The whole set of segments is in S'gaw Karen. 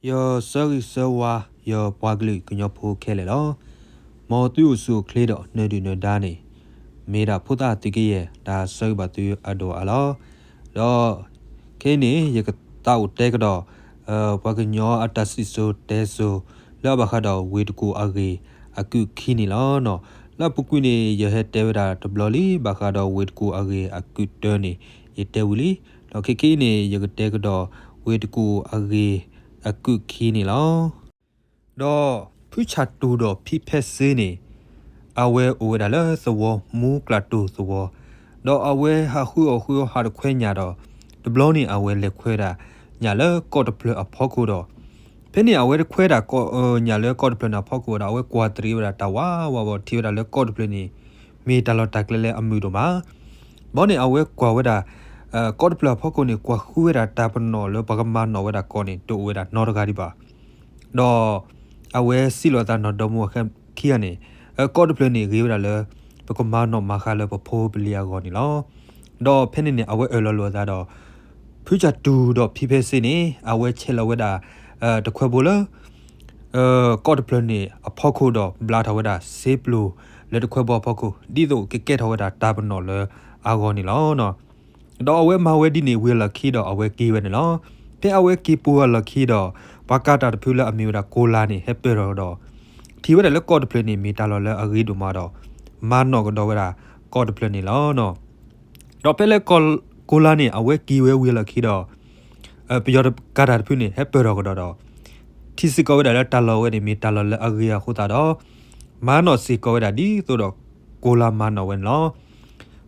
ယဆၢဂ့ၤဆၢဝါ ယပှၤကလုာ်ကညီဖိခဲလၢာ်လီၤ. မ်သုအိၣ်ဆူၣ်အိၣ်ချ့ဒီးနၢၤဒုၣ်နၢၤဒါန့ၣ် မ့ၢ်ဒၣ်ဖိသၣ်သုးကယဲၢ် တၢ်ဆၢဂ့ၤဘၣ်သုအဒိၣ်အါလီၤ. ဒီးခဲအံၤန့ၣ် ယကသးအိၣ်တဲကဒီး ပှၤကညီအတၢ်စံၣ်စိၤတဲစိၤ လၢအဘၣ်ဃးဒီးဝ့ၢ်တကူၣ်အဂ့ၢ်အကုၢ်ခံန့ၣ်လီၤ. လၢအပူၤကွံာ်န့ၣ် ယဟဲတဲဝဲဒၣ်တဘျီလံ ဘၣ်ဃးဒီးဝ့ၢ်တကူၣ်အဂ့ၢ်အကုၢ်တၢန့ၣ် ယတဲဝံၤလံ. ဒီးခဲခဲအံၤန့ၣ် ယကတဲကဒီးဝ့ၢ်တကူၣ်အဂ့ၢ်အကုၢ်ခံန့ၣ်လီၤ. ဒီးဖုဆၣ်တူၢ်ဒီးဖံဖဲစ့န့ၣ် အဝဲအိၣ်ဝဲဒၣ်လၢသဝီ မူကျးတိၢ်သဝီ, ဒီးအဝဲဟးဃုအီၣ်ဃုအီဟးတခွဲညၣ်ဒီး တဘျီန့ၣ် အဝဲလဲၤခွဲဒၣ်ညၣ်လၢကီၢ်တဖျၢၣ်အဖီခိၣ်ဒီး ဖဲန့ၣ်အဝဲတခွဲဒၣ် ညၣ်လၢကီၢ်တဖျၢၣ်န့ၣ်အဖီခိၣ်ဒီး အဝဲကွၢ်တရံးဝဲဒၣ်တၢ်ဝးဝးဘၣ် ထံၣ်ဝဲဒၣ်လၢကီၢ်တဖျၢၣ်န့ၣ် မ့ၢ်တၢ်လီၢ်တၢ်ကျဲလၢအမုာ်ဒိၣ်မး. ဘီန့ၣ် အဝဲကွၢ်ဝဲဒၣ် ကီၢ်တဖျၢၣ်အဖီခိၣ်န့ၣ် ကွၢ်ဃုဝဲဒၣ်တၢ်ပနီၣ်လၢပှၤကမၤနီၣ်ဝဲဒၣ်ကီၢ်န့ၣ် တအိၣ်ဝဲဒၣ်နီတဂၤဒံးဘၣ်. ဒီးအဝဲစံးလီၤအသးနီၢ်ဒီမါဝၤခံဂၤန့ၣ် ကီၢ်တဖျၢၣ်န့ၣ် ဂ့ၤဝဲဒၣ်လၢ ပကမၤနီၣ်မၤဃါလၢပဖိပလံၤအဂီၢ်န့ၣ်လီၤ. ဒီးဖဲန့ၣ်န့ၣ် အဝဲအၢၣ်လီၤလိာ်အသးဒီး ဖုဆၣ်တူၢ်ဒီးဖံဖဲစ့န့ၣ် အဝဲဆဲးလီၤဝဲဒၣ် တခွဲဘိလၢ ကီၢ်တဖျၢၣ်န့ၣ်အဖီခိၣ်ဒီး ဘျါထီၣ်ဝဲဒၣ်စ့ပျိၤလၢတခွဲဘိအဖီခိၣ် ဒ်သိးကကဲထီၣ်ဝဲဒၣ်တၢ်ပနီၣ်လၢအဂီၢ်န့ၣ်လီၤ. ဒီးအဝဲမၤဝဲဒ်န့ၣ်ဝံၤအလီၢ်ခံဒီး အဝဲက့ၤဝဲန့ၣ်လီၤ. ဖဲအဝဲက့ၤပူၤအလီၢ်ခံဒီး ပှၤကၤတၢ်တဖုလၢအမ့ၢ်ဝဲဒၣ်ကိလါန့ၣ် ဟဲပၢၢ်ထီၣ်ကဒီး ထံၣ်ဝဲဒၣ်လၢကီၢ်တဖျၢၣ်န့ၣ် မ့ၢ်တၢ်လီၢ်လၢအဂ့ၤဒိၣ်မးဒီး မၤနီၣ်ကဒီးဝဲဒၣ်ကီၢ်တဖျၢၣ်န့ၣ်လီၤ. ဒီးဖဲလၢကိလါန့ၣ် အဝဲက့ၤဝဲဝံၤအလီၢ်ခံဒီး ပယီၤကၤတၢ်တဖုန့ၣ် ဟဲပၢၢ်ထီၣ်ကဒီးဒီး ထံၣ်စ့ၢ်ကီးဝဲဒၣ်လၢတၢ်လီၢ်ဝဲန့ၣ် မ့ၢ်တၢ်လီၢ်လၢအဂ့ၤအဃိသတးဒီး မၤနီၣ်စ့ၢ်ကီးဝဲဒၣ်ဒ်သိးဒီး ကိလါမၤနီၣ်ဝဲန့ၣ်လီၤ.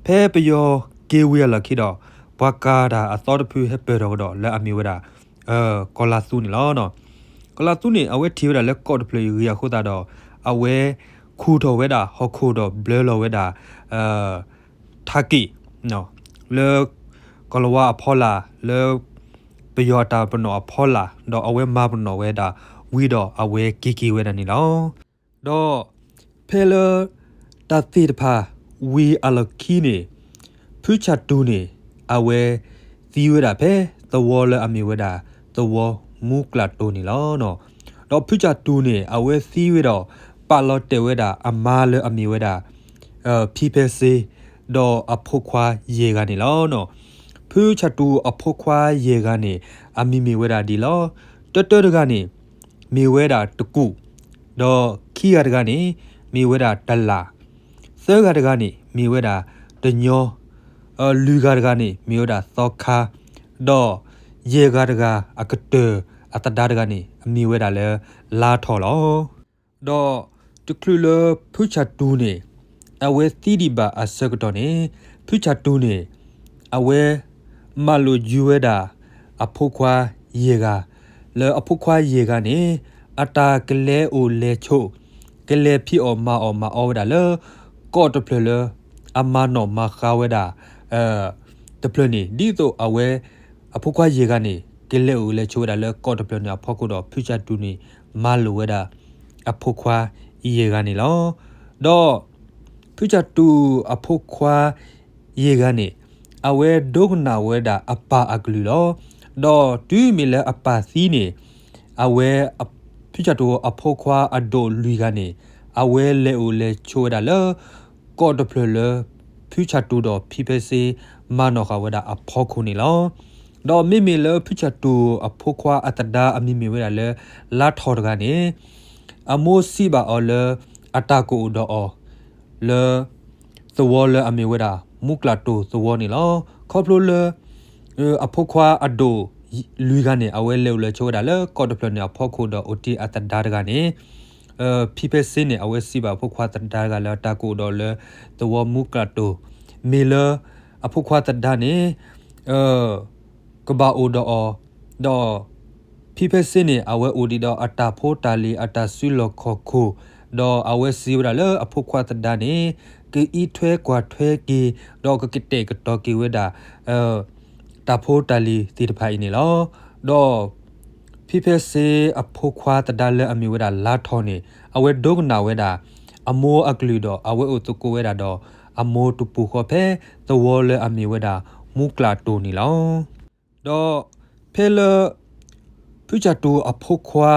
ဖဲပယီၤက့ၤဝံၤအလီၢ်ခံဒီး ပှၤကၤတၢ်အသီတဖုဟဲပၢၢ်ထီၣ်ကဒီးလၢအမ့ၢ်ဝဲဒၣ် ကိလါသူန့ၣ်လီၤ. ကိလါသူန့ၣ် အဝဲထံၣ်ဝဲဒၣ်လၢကီၢ်တဖျၢၣ်အံၤဂ့ၤအဃိသတးဒီး အဝဲခူၣ်ထီၣ်ဝဲဒၣ်ဟီၣ်ခိၣ်ဒီးဘျၢလီၤဝဲဒၣ် ထးက့ၣ် လၢကီၢ်လၤဝါအဖီလာ် လၢပယီၤအတၢ်ပနီၣ်အဖီလာ် ဒီးအဝဲမၤပနီၣ်ဝဲဒၣ်ဝံၤဒီးအဝဲက့ၤက့ၤဝဲဒၣ်န့ၣ်လီၤ. ဒီးဖဲလၢတၢ်သ့ၣ်တဖၣ်ဝံၤအလီၢ်ခံန့ၣ် ဖုဆၣ်တူၢ်န့ၣ် အဝဲသံဝဲဒၣ်ဖဲသဝီလၢအမ့ၢ်ဝဲဒၣ် သဝီမူကျးတိၢ်န့ၣ်လီၤ. ဒီးဖုဆၣ်တူၢ်န့ၣ် အဝဲသံဝဲဒီး ပာ်လီၤတဲာ်ဝဲဒၣ်အမါလၢအမ့ၢ်ဝဲဒၣ် ဖံဖဲစ့ ဒီးအဖိခွါယဲၢ်ဂၤန့ၣ်လီၤ. ဖုဆၣ်တူၢ်အဖိခွါယဲၢ်ဂၤန့ၣ် အမံၤမ့ၢ်ဝဲဒၣ်ဒ်လီၤ. တၢတၢတဂၤန့ၣ် မ့ၢ်ဝဲဒၣ်တကူၣ်, ဒီးခံဂၤတဂၤန့ၣ် မ့ၢ်ဝဲဒၣ်တလၣ်, သၢဂၤတဂၤန့ၣ် မ့ၢ်ဝဲဒၣ်တညီ, လွံၢ်ဂၤတဂၤန့ၣ် မ့ၢ်ဝဲဒၣ်သီခါ, ဒီးယဲၢ်ဂၤတဂၤ အကတၢၢ်အသဒါတဂၤန့ၣ် အမံၤဝဲဒၣ်လၢလါထီၣ်လီၤ. ဒီးတချုးလၢဖုဆၣ်တူၢ်န့ၣ် အဝဲသံဒံးဘၣ်အဆၢကတီၢ်န့ၣ် ဖုဆၣ်တူၢ်န့ၣ် အဝဲမၤလိာ်ယုၤဝဲဒၣ် အဖိခွါယဲၢ်ဂၤ, လၢအဖိခွါယဲၢ်ဂၤန့ၣ် အတၢ်ကလဲၤအိၣ်လဲၤဆိး, ကလဲၤဖံးအီၣ်မၤအီၣ်မၤအီဝဲဒၣ်လၢ ကီၢ်တဖျၢၣ်လၢ အမၤနီၣ်မၤဃါဝဲဒၣ် တဖျၢၣ်န့ၣ် ဒ်သိးအဝဲ အဖိခွါယဲၢ်ဂၤန့ၣ် ကလဲၤအိၣ်လဲၤဆိးဝဲဒၣ်လၢကီၢ်တဖျၢၣ်န့ၣ်အဖီခိၣ်ဒီး ဖုဆၣ်တူၢ်န့ၣ် မၤလိာ်ဝဲဒၣ် အဖိခွါယဲၢ်ဂၤန့ၣ်လီၤ. ဒီးဖုဆၣ်တူၢ်အဖိခွါယဲၢ်ဂၤန့ၣ် အဝဲဒိကနၣ်ဝဲဒၣ်အပၢ်အကလုၢ်လီၤ. ဒီးတုၤမ့ၢ်လၢအပၢ်သံန့ၣ် အဝဲ ဖုဆၣ်တူၢ်အဖိခွါအဒိၣ်လွံၢ်ဂၤန့ၣ် အဝဲလဲၤအိၣ်လဲၤဆိးဝဲဒၣ်လၢ ကီၢ်တဖျၢၣ်လၢ ဖုဆၣ်တူၢ်ဒီးဖံဖဲစ့ မၤနီၣ်ဃာ်ဝဲဒၣ်အဖီခိၣ်န့ၣ်လီၤ. ဒီးမ့မ့ၢ်လၢဖုဆၣ်တူၢ်အဖိခွါအသဒါအမံၤမ့ၢ်ဝဲဒၣ်လၢ လါထီၣ်တဂၤန့ၣ် အမိၢ်စံးဘၣ်အီၤလၢ အတၢ်ကအိၣ်ဒီးအီၤ လၢ သဝီလၢအမ့ၢ်ဝဲဒၣ် မူကျးတိၢ်သဝီန့ၣ်လီၤ. ခီဖျိလၢ အဖိခွါအဒိၣ်လွံၢ်ဂၤန့ၣ် အဝဲလဲၤအိၣ်လဲၤဆိးဝဲဒၣ်လၢကီၢ်တဖျၢၣ်န့ၣ်အဖီခိၣ်ဒီးအိၣ်တ့ၢ်အသဒါတဂၤန့ၣ် ဖံဖဲစ့န့ၣ် အဝဲစံးဘၣ်အဖိခွါသဒါတဂၤလၢအတၢ်ကအိၣ်ဒီးလၢ သဝီမူကျးတိၢ် မ့ၢ်လၢ အဖိခွါသဒါန့ၣ် ကဘၣ်အိၣ်ဒီးအီၤ ဒီး ဖံဖဲစ့န့ၣ် အဝဲအိၣ်ဒံးဒီးအတၢ်ဖိတၢ်လံၤ အတၢ်စုလီၢ်ခီၣ်ခိၣ် ဒီးအဝဲစံးဝဲဒၣ်လၢအဖိခွါသဒါန့ၣ် ကအံးထွဲကွၢ်ထွဲက့ၤ ဒီးကကတဲာ်ကတီၤက့ၤဝဲဒၣ် တၢ်ဖိတၢ်လံၤသ့ၣ်တဖၣ်အံၤန့ၣ်လီၤ. ဒီး ဖံဖဲစ့အဖိခွါသဒါလၢအမ့ၢ်ဝဲဒၣ်လါထီၣ်န့ၣ် အဝဲဒိကနၣ်ဝဲဒၣ် အမိၢ်အကလုၢ်ဒီး အဝဲအိၣ်သကိးဝဲဒၣ်ဒီး အမိၢ်တပူၤဃီဖဲ သဝီလၢအမ့ၢ်ဝဲဒၣ် မူကျးတိၢ်န့ၣ်လီၤ. ဒီးဖဲလၢ ဖုကၠၣ်တူၤအဖိခွါ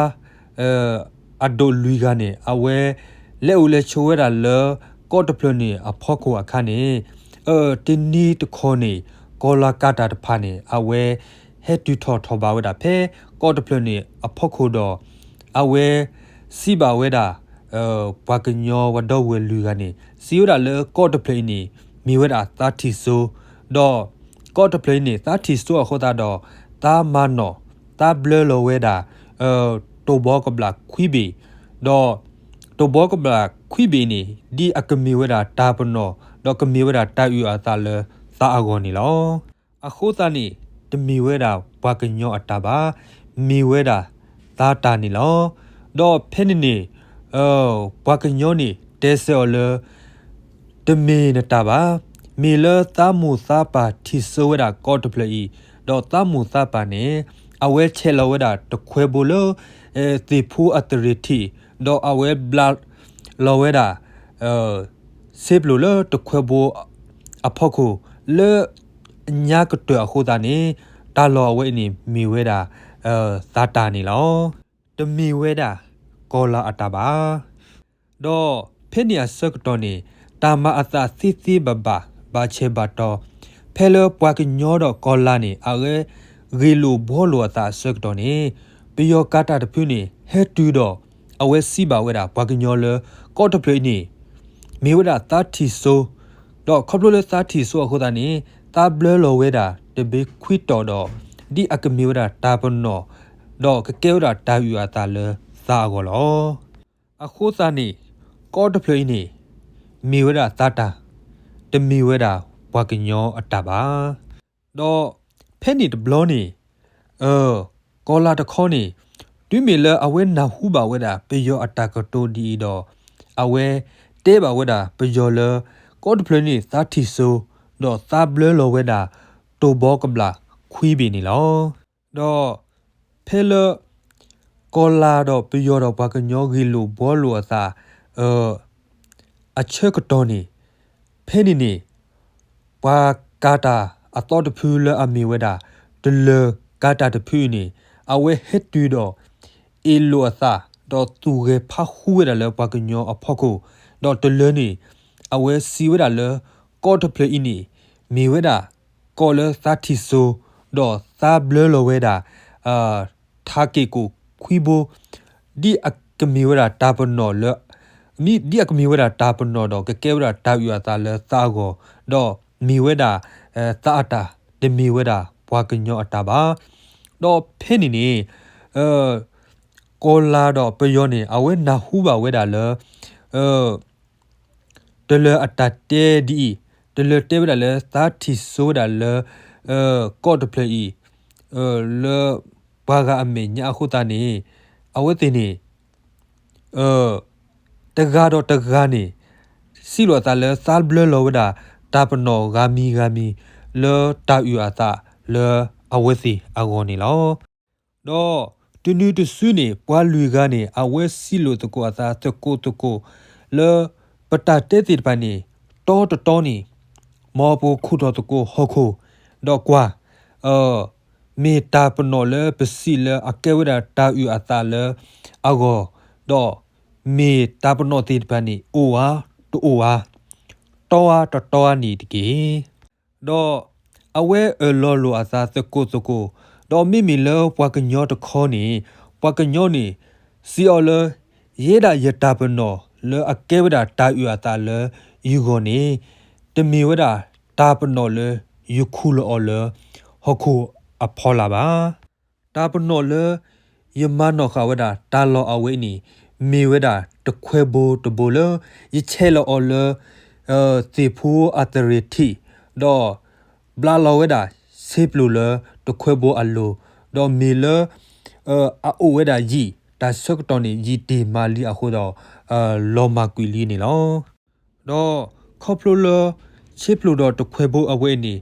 အဒိၣ်လွံၢ်ဂၤန့ၣ် အဝဲလဲၤအိၣ်လဲၤဆိးဝဲဒၣ်လၢကီၢ်တဖျၢၣ်န့ၣ်အဖီခိၣ်အခါန့ၣ် တနံၤတခီန့ၣ် ကီၢ်လၤကၤတၢ်တဖၣ်န့ၣ် အဝဲဟဲတုၤထီၣ်ထီၣ်ဘၣ်ဝဲဒၣ်ဖဲကီၢ်တဖျၢၣ်န့ၣ်အဖီခိၣ်ဒီး အဝဲစံးဘၣ်ဝဲဒၣ် ပှၤကညီပှၤဒီပုၢ်ဝဲၢ်လွံၢ်ဂၤန့ၣ် စံးဝဲဒၣ်လၢကီၢ်တဖျၢၣ်အံၤန့ၣ် မ့ၢ်ဝဲဒၣ်သးထံၣ်စိ ဒီးကီၢ်တဖျၢၣ်အံၤန့ၣ် သးထံၣ်စိအဃိသတးဒီး သးမၤနီၣ် သးဘျၢလီၤဝဲဒၣ် တိၢ်ဘီကဘျၣ်ခွံဘ့ၣ်, ဒီးတိၢ်ဘီကဘျၣ်ခွံဘ့ၣ်န့ၣ် ဒ်အကမ့ၢ်ဝဲဒၣ်တၢ်ပနီၣ် ဒီးကမ့ၢ်ဝဲဒၣ်တၢ်အုၣ်အသးလၢသးအဂီၢ်န့ၣ်လီၤ. အဃိသတးန့ၣ် တမ့ၢ်ဝဲဒၣ်ပှၤကညီအတၢ်ဘၣ်, မ့ၢ်ဝဲဒၣ်သးတၢ်န့ၣ်လီၤ. ဒီးဖဲန့ၣ်န့ၣ် ပှၤကညီန့ၣ် တဲဆၢအီၤလၢ တမ့ၢ်နတၢ်ဘၣ်, မ့ၢ်လၢသးမိၢ်သးပၢ်ထံၣ်စိဝဲဒၣ်ကီၢ်တဖျၢၣ်အံၤ, ဒီးသးမိၢ်သးပၢ်န့ၣ် အဝဲဆဲးလီၤဝဲဒၣ်တခွဲဘိလၢ သ့ၣ်ဖိအသရ့ၣ်ထံး, ဒီးအဝဲဘျးလီၤဝဲဒၣ် ဆ့ပျိၢ်လၢတခွဲဘိအဖီခိၣ် လၢအညါကတၢၢ်အဃိသတးန့ၣ် တၢ်လီၢ်အဝဲအံၤန့ၣ် မ့ၢ်ဝဲဒၣ် သးတၢ်န့ၣ်လီၤ. တမ့ၢ်ဝဲဒၣ်ကီၢ်လၤအတၢ်ဘၣ်. ဒီးဖဲန့ၣ်အဆၢကတီၢ်န့ၣ် တၢ်မၤအသးသ့သ့ဘၣ်ဘၣ် ဘၣ်ဆဲးဘၣ်တီၤ ဖဲလၢပှၤကညီဒီးကီၢ်လၤန့ၣ် အဝဲဂ့ၢ်လိာ်ဘှီလိာ်အသးအဆၢကတီၢ်န့ၣ် ပယီၤကၤတၢ်တဖုန့ၣ် ဟဲတုၤဒီး အဝဲစံးဘၣ်ဝဲဒၣ်ပှၤကညီလၢ ကီၢ်တဖျၢၣ်အံၤန့ၣ် မ့ၢ်ဝဲဒၣ်သးထံၣ်စိ, ဒီးခီဖျိလၢသးထံၣ်စိအဃိသတးန့ၣ် သးဘျၢလီၤဝဲဒၣ်တဘ့ၣ်ခွံတီၤဒီး ဒ်အကမ့ၢ်ဝဲဒၣ်တၢ်ပနီၣ် ဒီးကကဲဝဲဒၣ်တၢ်အုၣ်အသးလၢသးအဂီၢ်လီၤ. အဃိသတးန့ၣ် ကီၢ်တဖျၢၣ်အံၤန့ၣ် မ့ၢ်ဝဲဒၣ်သးတၢ်, တမ့ၢ်ဝဲဒၣ်ပှၤကညီအတၢ်ဘၣ်. ဒီးဖဲန့ၣ်တဘျီန့ၣ် ကီၢ်လၤတခီန့ၣ် တုၤမ့ၢ်လၢအဝဲနၢ်ဟူဘၣ်ဝဲဒၣ်ပယီၤအတၢ်ကတိၤဒ်အံၤဒီး အဝဲတဲဘၣ်ဝဲဒၣ်ပယီၤလၢ ကီၢ်တဖျၢၣ်န့ၣ်သးထံၣ်စိ, ဒီးသးဘျၢလီၤဝဲဒၣ် တိၢ်ဘီကဘျၣ်ခွံဘ့ၣ်န့ၣ်လီၤ. ဒီးဖဲလၢ ကီၢ်လၤဒီးပယီၤဒီးပှၤကညီဂ့ၢ်လိာ်ဘှီလိာ်အသး အဆၢကတီၢ်န့ၣ် ဖဲန့ၣ်န့ၣ် ပှၤကၤတၢ်အသီတဖုလၢအမ့ၢ်ဝဲဒၣ် တလၢၤကၤတၢ်တဖုအံၤန့ၣ် အဝဲဟဲတုၤဒီး အ့ၣ်လိာ်အသး ဒီးသူၣ်ဂဲၤဖးဟူဝဲဒၣ်လၢပှၤကညီအဖီခိၣ်, ဒီးတလၢၤန့ၣ် အဝဲစံးဝဲဒၣ်လၢ ကီၢ်တဖျၢၣ်အံၤန့ၣ် မ့ၢ်ဝဲဒၣ် ကီၢ်လၢသးထံၣ်စိ, ဒီးသးဘျၢလီၤဝဲဒၣ် ထးက့ၣ်ကိၣ်ခွံဘိ, ဒ်အကမ့ၢ်ဝဲဒၣ်တၢ်ပနီၣ်လၢ ဒ်အကမ့ၢ်ဝဲဒၣ်တၢ်ပနီၣ်ဒီးကကဲဝဲဒၣ်တၢ်အုၣ်အသးလၢသးအဂီၢ်, ဒီးမ့ၢ်ဝဲဒၣ် သးအတၢ်, တမ့ၢ်ဝဲဒၣ်ပှၤကညီအတၢ်ဘၣ်. ဒီးဖဲန့ၣ်န့ၣ် ကီၢ်လၤဒီးပယီၤန့ၣ် အဝဲနၢ်ဟူဘၣ်ဝဲဒၣ်လၢ တလၢၤအတၢ်တဲဒ်အံၤ, တလၢၤတဲဝဲဒၣ်လၢ သးထံၣ်စိဝဲဒၣ်လၢ ကီၢ်တဖျၢၣ်အံၤ လၢပှၤဂၤအမဲာ်ညါအဃိသတးန့ၣ် အဝဲသ့ၣ်န့ၣ် တဂၤဒီးတဂၤန့ၣ် စံးလိာ်အသးလၢသးဘျၢလီၤဝဲဒၣ် တၢ်ပနီၣ်ဂၤမံၤဂၤမံၤ လၢတၢ်အုၣ်အသးလၢအဝဲသ့ၣ်အဂီၢ်န့ၣ်လီၤ. ဒီးတုၤနုၤတစုန့ၣ် ပှၤလွံၢ်ဂၤန့ၣ် အဝဲစံးလိာ်သကိးအသးသကိးသကိး လၢပတၢ်တဲသ့ၣ်တဖၣ်န့ၣ် တီတတီန့ၣ် မ်ပကခူၣ်ထီၣ်သကိးဟီၣ်ခိၣ်, ဒီးကွၢ် မ့ၢ်တၢ်ပနီၣ်လၢပစံးလၢအကဲဝဲဒၣ်တၢ်အုၣ်အသးလၢအဂီၢ်, ဒီးမ့ၢ်တၢ်ပနီၣ်သ့ၣ်တဖၣ်န့ၣ် အိၣ်ဧါ တအိၣ်ဧါ, တီဧါတတီဧါန့ၣ်တက့ၢ်. ဒီးအဝဲအၢၣ်လီၤလိာ်အသးသကိးသကိး, ဒီးမ့မ့ၢ်လၢပှၤကညီတခီန့ၣ် ပှၤကညီန့ၣ် စံးအီၤလၢ ယဲဒၣ်ယတၢ်ပနီၣ်လၢအကဲဝဲဒၣ်တၢ်အုၣ်အသးလၢယဂီၢ်န့ၣ် တမ့ၢ်ဝဲဒၣ်တၢ်ပနီၣ်လၢယခူၣ်လီၤအီၤလၢဟီၣ်ခိၣ်အဖီလာ်ဘၣ်. တၢ်ပနီၣ်လၢယမၤနီၣ်ဃာ်ဝဲဒၣ်တၢ်လီၢ်အဝဲအံၤန့ၣ် မ့ၢ်ဝဲဒၣ်တခွဲဘိတဘိလၢ ယဆဲးလီၤအီၤလၢ သ့ၣ်ဖိအသရ့ၣ်ထံး, ဒီးဘျးလီၤဝဲဒၣ်ဆ့ပျိၢ်လၢတခွဲဘိအလိၤ, ဒီးမ့ၢ်လၢ အအိၣ်ဝဲဒၣ်ယံာ် တၢ်ဆၢကတီၢ်န့ၣ် ယံာ်တ့ၢ်မးလံအဃိဒီး လီၤမၢ်ကွံာ်လံန့ၣ်လီၤ. ဒီးခီဖျိလၢ ဆ့ပျိၢ်ဒီးတခွဲဘိအဝဲအံၤန့ၣ်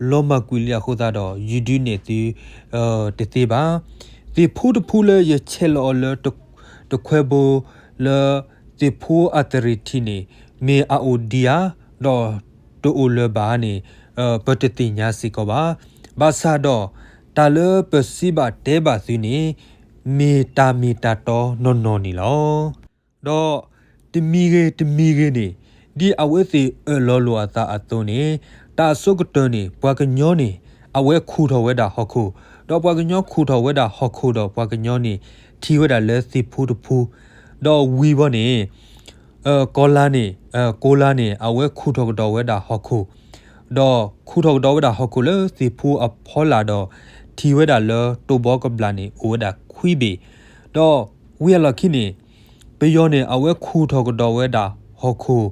လီၤမၢ်ကွံာ်လံအဃိသတးဒီး ယဒုးနဲၣ်သု တသ့ဘၣ်. သ့ၣ်ဖိတဖုလၢယဆဲးလီၤအီၤလၢ တခွဲဘိလၢ သ့ၣ်ဖိအသရ့ၣ်ထံးန့ၣ် မ့ၢ်အအိၣ်ဒံးဧါ, ဒီးတအိၣ်လၢၤဘၣ်န့ၣ် ပတသ့ၣ်ညါစ့ၢ်ကီးဘၣ်. ဘၣ်ဆၣ်ဒီး တၢ်လၢပစံးဘၣ်တဲဘၣ်သုန့ၣ် မ့ၢ်တၢ်မ့ၢ်တၢ်တီနီၢ်နီၢ်န့ၣ်လီၤ. ဒီးတမံၤဂ့ၤတမံၤဂ့ၤန့ၣ်, ဒ်အဝဲသ့ၣ်အၢၣ်လီၤလိာ်အသးအသိးန့ၣ်, တၢ်အဆိကတၢၢ်န့ၣ် ပှၤကညီန့ၣ် အဝဲခူၣ်ထီၣ်ဝဲဒၣ်ဟီၣ်ခိၣ်, ဒီးပှၤကညီခူၣ်ထီၣ်ဝဲဒၣ်ဟီၣ်ခိၣ်ဒီးပှၤကညီန့ၣ် ထံၣ်ဝဲဒၣ်လၢသ့ၣ်ဖူတဖူ, ဒီးဝံၤဘီန့ၣ် ကီၤလၤန့ၣ်, ကိလၤန့ၣ် အဝဲခူၣ်ထီၣ်ကဒီးဝဲဒၣ်ဟီၣ်ခိၣ်, ဒီးခူၣ်ထီၣ်ကဒီးဝဲဒၣ်ဟီၣ်ခိၣ်လၢသ့ၣ်ဖူအဖီလာ်ဒီး ထံၣ်ဝဲဒၣ်လၢတိၢ်ဘီကဘျၣ်န့ၣ် အိၣ်ဝဲဒၣ်ခွံဘ့ၣ်, ဒီးဝံၤအလီၢ်ခံန့ၣ် ပယီၤန့ၣ် အဝဲခူၣ်ထီၣ်ကဒီးဝဲဒၣ်ဟီၣ်ခိၣ်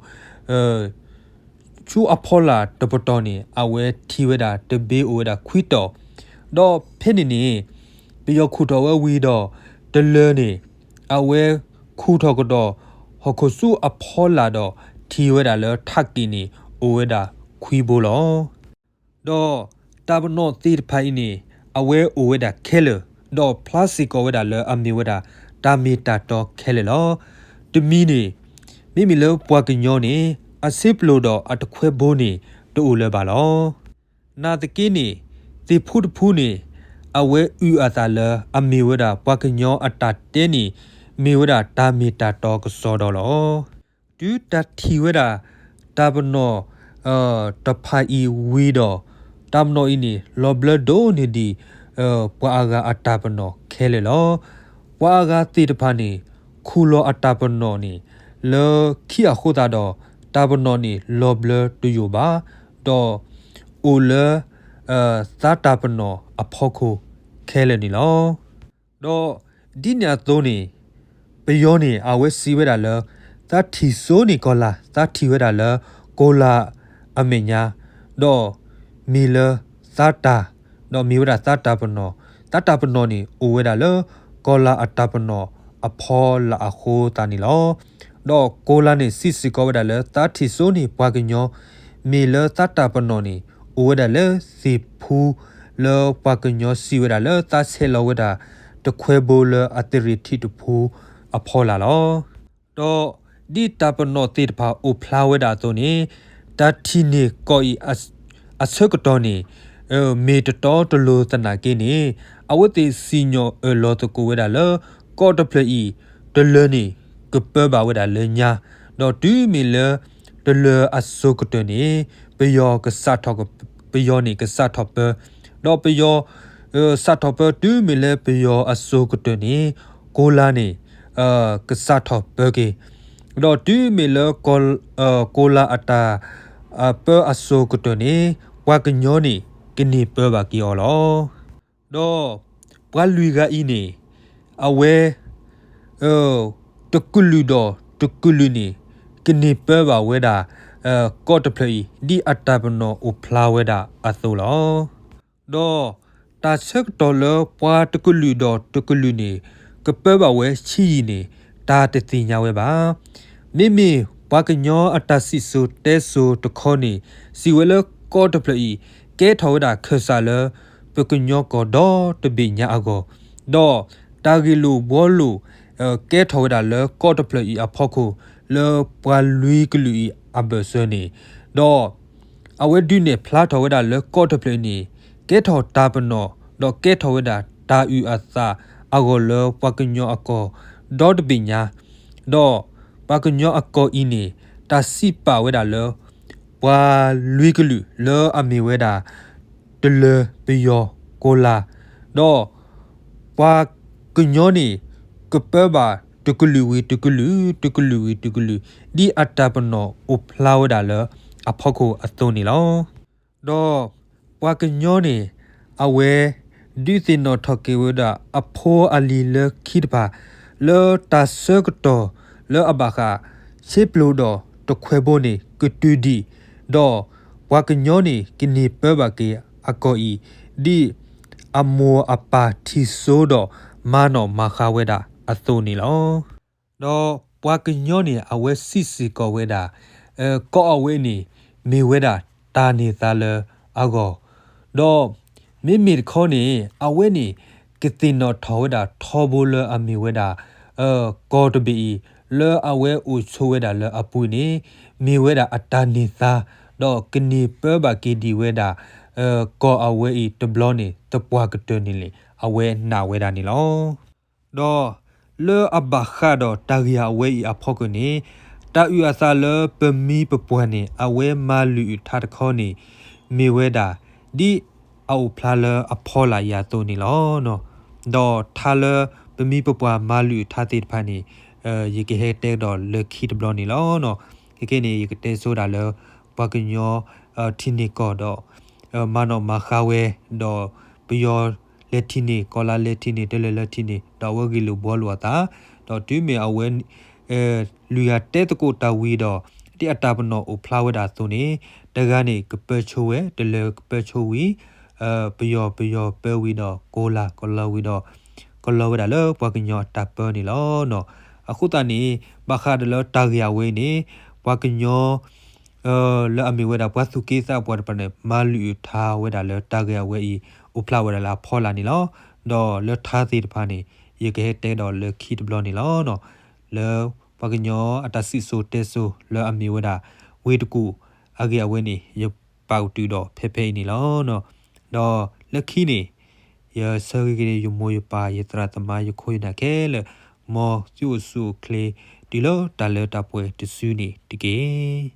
ဆူအဖီလာ်တပတီၢ်န့ၣ် အဝဲထံၣ်ဝဲဒၣ်တဘ့ၣ်အိၣ်ဝဲဒၣ်ခွံတီၤ, ဒီးဖဲန့ၣ်န့ၣ် ပယီၤခူၣ်ထီၣ်ဝဲဝံၤဒီး တလၢၤန့ၣ် အဝဲခူၣ်ထီၣ်ကဒီး ဟီၣ်ခိၣ်ဆူအဖီလာ်ဒီး ထံၣ်ဝဲဒၣ်လၢထးက့ၤန့ၣ် အိၣ်ဝဲဒၣ်ခွံဘိလီၤ. ဒီးတၢ်ပနီၣ်သ့ၣ်တဖၣ်အံၤန့ၣ် အဝဲအိၣ်ဝဲဒၣ်ခဲလၢာ်, ဒီးဖျါစ့ၢ်ကီးဝဲဒၣ်လၢအမ့ၢ်ဝဲဒၣ် တၢ်မ့ၢ်တၢ်တီခဲလၢာ်လီၤ. တမံၤန့ၣ် မ့မ့ၢ်လၢပှၤကညီန့ၣ် အဆ့ပျိၣ်ဒီးအတခွဲဘိန့ၣ် တအိၣ်လၢၤဘၣ်လီၤ. နာ်သက့န့ၣ် သ့ၣ်ဖူတဖူန့ၣ် အဝဲအုၣ်အသးလၢအမ့ၢ်ဝဲဒၣ်ပှၤကညီအတၢ်တဲန့ၣ် မ့ၢ်ဝဲဒၣ်တၢ်မ့ၢ်တၢ်တီကစီဒီလီၤ. တုၤတၢ်ထံၣ်ဝဲဒၣ် တၢ်ပနီၣ် တဖၣ်အံၤဝံၤဒီး တၢ်ပနီၣ်အံၤန့ၣ် လီၤဘျၢဒိၣ်န့ၢ်ဒံး ပှၤအဂၤအတၢ်ပနီၣ်ခဲလၢာ်လီၤ. ပှၤအဂၤသ့ၣ်တဖၣ်န့ၣ် ခူၣ်လီၤအတၢ်ပနီၣ်န့ၣ် လၢခံအဃိသတးဒီး တၢ်ပနီၣ်န့ၣ် လီၤဘျၢတယိာ်ဘၣ်, ဒီးအိၣ်လၢ သးတၢ်ပနီၣ်အဖီခိၣ်ခဲလၢာ်န့ၣ်လီၤ. ဒီးဒ်န့ၣ်အသိးန့ၣ် ပယီၤန့ၣ် အဝဲစံးဝဲဒၣ်လၢ သးထံၣ်စိန့ၢ်ကီၤလၤ, သးထံၣ်ဝဲဒၣ်လၢ ကီၤလၤအမဲာ်ညါ, ဒီးမ့ၢ်လၢသးတၢ်, ဒီးမ့ၢ်ဝဲဒၣ်သးတၢ်ပနီၣ်, သးတၢ်ပနီၣ်န့ၣ် အိၣ်ဝဲဒၣ်လၢ ကီၤလၤအတၢ်ပနီၣ်အဖီလာ်အဃိသတးန့ၣ်လီၤ. ဒီးကီၤလၤန့ၣ် စံးစ့ၢ်ကီးဝဲဒၣ်လၢ သးထံၣ်စိန့ၢ်ပှၤကညီ, မ့ၢ်လၢသးတၢ်ပနီၣ်န့ၣ် အိၣ်ဝဲဒၣ်လၢသ့ၣ်ဖူ လၢပှၤကညီစံးဝဲဒၣ်လၢ သးဆဲးလီၤဝဲဒၣ် တခွဲဘိလၢအသရ့ၣ်ထံးတဖူအဖီလာ်လီၤ. ဒီးဒ်တၢ်ပနီၣ်သ့ၣ်တဖၣ်အိၣ်ဖျါဝဲဒၣ်အသိးန့ၣ် တၢ်ထံၣ်န့ၢ်ကီၢ်အံၤ အဆၢကတီၢ်န့ၣ် မ့ၢ်တတီတလိၤသနာ်က့န့ၣ် အဝဲသ့ၣ်စံၣ်ညီၣ်အၢၣ်လီၤသကိးဝဲဒၣ်လၢ ကီၢ်တဖျၢၣ်အံၤ တလၢၤန့ၣ် ကပၢဘၣ်ဝဲဒၣ်လၢညါ, ဒီးတုၤမ့ၢ်လၢ တလၢၤအစိၤကတၢၢ်န့ၣ် ပယီၤကစးထီၣ် ပယီၤန့ၣ်ကစးထီၣ်ပၢ, ဒီးပယီၤ စးထီၣ်ပၢ တုၤမ့ၢ်လၢပယီၤအစိၤကတၢၢ်န့ၣ် ကီၤလၤန့ၣ် ကစးထီၣ်ပၢက့ၤ, ဒီးတုၤမ့ၢ်လၢ ကီၤလၤအတၢ် ပၢအစိၤကတၢၢ်န့ၣ် ပှၤကညီန့ၣ် ကန့ၢ်ပၢဘၣ်က့ၤအီၤလီၤ. ဒီးပှၤလွံၢ်ဂၤအံၤန့ၣ် အဝဲ တကလုာ်ဒီးတကလုာ်န့ၣ် ကန့ၢ်ပၢဘၣ်ဝဲဒၣ် ကီၢ်တဖျၢၣ်အံၤ ဒ်အတၢ်ပနီၣ်အိၣ်ဖျါဝဲဒၣ်အသိးလီၤ. ဒီးတၢ်ဆၢကတီၢ်လၢပှၤတကလုာ်ဒီးတကလုာ်န့ၣ် ကပၢဘၣ်ဝဲဆံးယံာ်န့ၣ် တၢ်တသ့ၣ်ညါဝဲဘၣ်. မ့မ့ၢ်ပှၤကညီအတၢ်စံၣ်စိၤတဲစိၤတခီန့ၣ် စံးဝဲလၢကီၢ်တဖျၢၣ်အံၤ ကဲထီၣ်ဝဲဒၣ်ခၢၣ်စးလၢ ပကညီကီၢ်ဒီတဘ့ၣ်ညါအဂီၢ်, ဒီးတၢ်ဂ့ၢ်လိာ်ဘှီလိာ် ကဲထီၣ်ဝဲဒၣ်လၢကီၢ်တဖျၢၣ်အံၤအဖီခိၣ် လၢပှၤလွံၢ်ကလုာ်အံၤအဘၢၣ်စၢၤန့ၣ်, ဒီး အဝဲဒုးနဲၣ်ဖျါထီၣ်ဝဲဒၣ်လၢကီၢ်တဖျၢၣ်န့ၣ် ကဲထီၣ်တၢ်ပနီၣ် ဒီးကဲထီၣ်ဝဲဒၣ်တၢ်အုၣ်အသးအဂီၢ်လၢပှၤကညီအကီၢ်ဒီတဘ့ၣ်ညါ, ဒီးပှၤကညီအကီၢ်အံၤန့ၣ် တၢ်စံးပာ်ဝဲဒၣ်လၢ ပှၤလွံၢ်ကလုာ်လၢအမ့ၢ်ဝဲဒၣ် တလၢၤ ပယီၤ ကီၤလၤ, ဒီးပှၤကညီန့ၣ် ကပၢဘၣ်တကလုာ်ဝံၤတကလုာ် တကလုာ်ဝံၤတကလုာ် ဒ်အတၢ်ပနီၣ်အိၣ်ဖျါဝဲဒၣ်လၢအဖီခိၣ်အသိးန့ၣ်လီၤ. ဒီးပှၤကညီန့ၣ် အဝဲ ဒုးသ့ၣ်နီၣ်ထီၣ်က့ၤဝဲဒၣ်အဖိအလံၤလၢခံတဖၣ် လၢတၢ်ဆၢကတီၢ်လၢအဘၣ်ဃး ဆ့ပျိၢ်ဒီးတခွဲဘိန့ၣ် ကတုၤဒံး, ဒီးပှၤကညီန့ၣ် ကန့ၢ်ပၢဘၣ်က့ၤအကီၢ်အံၤ ဒ်အမိၢ်အပၢ်ထံၣ်စိဒီးမၤနီၣ်မၤဃါဝဲဒၣ်အသိးန့ၣ်လီၤ. ဒီးပှၤကညီန့ၣ် အဝဲစံးစ့ၢ်ကီးဝဲဒၣ် ကီၢ်အဝဲန့ၣ် မ့ၢ်ဝဲဒၣ်တၢ်န့ၢ်သါလၢအဂီၢ်, ဒီးမ့မ့ၢ်တခီန့ၣ် အဝဲန့ၣ် ကသ့ၣ်နီၣ်ထီၣ်ဝဲဒၣ်ထီဘိလၢအမ့ၢ်ဝဲဒၣ် ကီၢ်တဘ့ၣ်အံၤ လၢအဝဲအိၣ်ဆိးဝဲဒၣ်လၢအပူၤန့ၣ် မ့ၢ်ဝဲဒၣ်အတၢ်န့ၢ်သါ, ဒီးကန့ၢ်ပၢဘၣ်က့ၤဒံးဝဲဒၣ် ကီၢ်အဝဲအံၤတဘျီန့ၣ် သပှၢ်ကတၢၢ်န့ၣ်လီၤ. အဝဲနာ်ဝဲဒၣ်န့ၣ်လီၤ. ဒီးလၢအဘၣ်ဃးဒီးတၢ်ဂ့ၢ်အဝဲအံၤအဖီခိၣ်န့ၣ်, တၢ်အုၣ်အသးလၢပမံၤပပှၢ်န့ၣ် အဝဲမၤလုၢ်အုၣ်ထါတခီန့ၣ် မ့ၢ်ဝဲဒၣ် ဒ်အအိၣ်ဖျါလၢအဖီလာ်အံၤအသိးန့ၣ်လီၤ. ဒီးထါလၢပမံၤပပှၢ်မၤလုၢ်အုၣ်ထါသ့ၣ်တဖၣ်န့ၣ် ယကဟဲတဲကဒီးလၢခံတဘျီန့ၣ်လီၤ. ခဲကနံၣ်အံၤ ယကတဲဆိဒၣ်လၢ ပှၤကညီထံၣ်န့ၢ်ကီၢ်ဒီး မၤနီၣ်မၤဃါဝဲ, ဒီးပယီၤလဲၤထံၣ်န့ၢ်, ကီၢ်လါလဲၤထံၣ်န့ၢ်, တလၢာ်လဲၤထံၣ်န့ၢ်, ဒီးအဝဲဂ့ၢ်လိာ်ဘှီလိာ်အသး, ဒီးတုၤမ့ၢ်အဝဲ လွံၢ်ဂၤတဲသကိးတၢ်ဝံၤဒီး ဒ်အတၢ်ပနီၣ်အိၣ်ဖျါဝဲဒၣ်အသိးန့ၣ်, တဂၤန့ၣ်ကပၢဆိဝဲ, တလၢာ်ကပၢဆိဝံၤ, ပယီၤ, ပယီၤပၢဝံၤဒီး ကီၢ်လါ, ကီၢ်လါဝံၤဒီး ကလီၤဝဲဒၣ်လၢပှၤကညီအတၢ်ပၢန့ၣ်လီၤ. အဃိသတးန့ၣ် ဘၣ်ဃးဒီးလၢတၢ်ဂ့ၢ်အဝဲအံၤန့ၣ် ပှၤကညီ လၢအမ့ၢ်ဝဲဒၣ်ပှၤသူၣ်က့သးပှၢ်တဖၣ်န့ၣ် မၤလုၢ်အုၣ်ထါဝဲဒၣ်လၢတၢ်ဂ့ၢ်အဝဲအံၤ အိၣ်ဖျါဝဲဒၣ်လၢအဖီလာ်န့ၣ်လီၤ. ဒီးလၢထါသ့ၣ်တဖၣ်န့ၣ် ယကဟဲတဲကဒီးလၢခံတဘျီန့ၣ်လီၤ. လၢပှၤကညီအတၢ်စံၣ်စိၤတဲစိၤလၢအမ့ၢ်ဝဲဒၣ် ဝ့ၢ်တကူၣ်အဂ့ၢ်အဝဲန့ၣ် ယပာ်ကတုာ်ဒီးဖဲဖဲအံၤန့ၣ်လီၤ. ဒီးလၢခံန့ၣ် ယဆၢဂ့ၤက့ၤယမိၢ်ယပၢ် ယသရၣ်သမါ ယခိၣ်ယနၢ်ခဲလၢာ်, မ်သုအိၣ်ဆူၣ်အိၣ်ချ့ တုၤလၢတၢ်လၢတၢ်ပှဲၤတစုန့ၣ်တက့ၢ်.